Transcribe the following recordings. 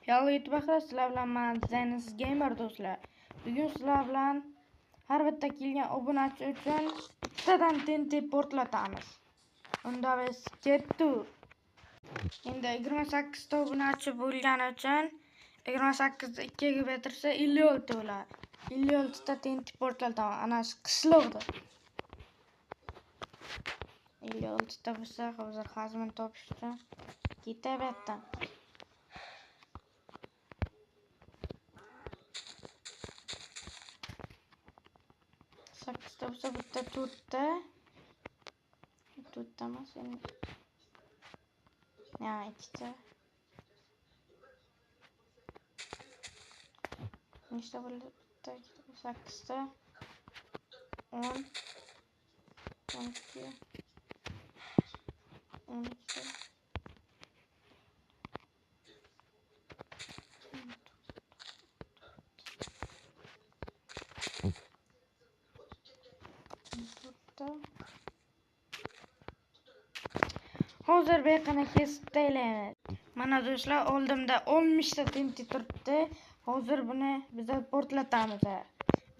Hello YouTube ahli, sizlar bilan men Zenis Gamer do'stlar. Bugun sizlar bilan har bitta kelgan obunachi uchun bittadan TNT portlatamiz. Unda biz ketdik. Endi 28 ta obunachi bo'lgani uchun 28 ni 2 ga bertirsa 56 bo'ladi. 56 ta TNT portlataman. Ana shu qishloqda. 56 ta bo'lsa, hozir hazmini topish uchun ketaverdim. Sakkizta bo'lsa bitta to'rtta. To'rtta emas endi. Ya ikkita. Nechta bo'ldi? Bitta, ikkita, sakkizta. 10. 12. 12. Hozir beqini kesib taylaymiz. Mana do'stlar, oldimda 60 ta TNT turibdi. Hozir buni biz portlatamiz.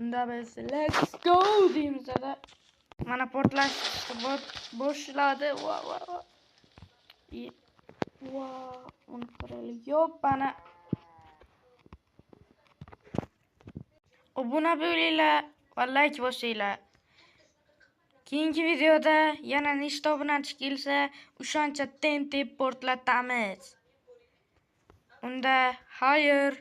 Unda biz let's go deymiz. Mana portlash boshladi. Va va va. Va, uni qaraylik. Yo'q, ana. Obuna bo'linglar va like bosinglar. Keyingi videoda yana nechta obunachi kelsa, o'shancha TNT portlatamiz. Unda xayr.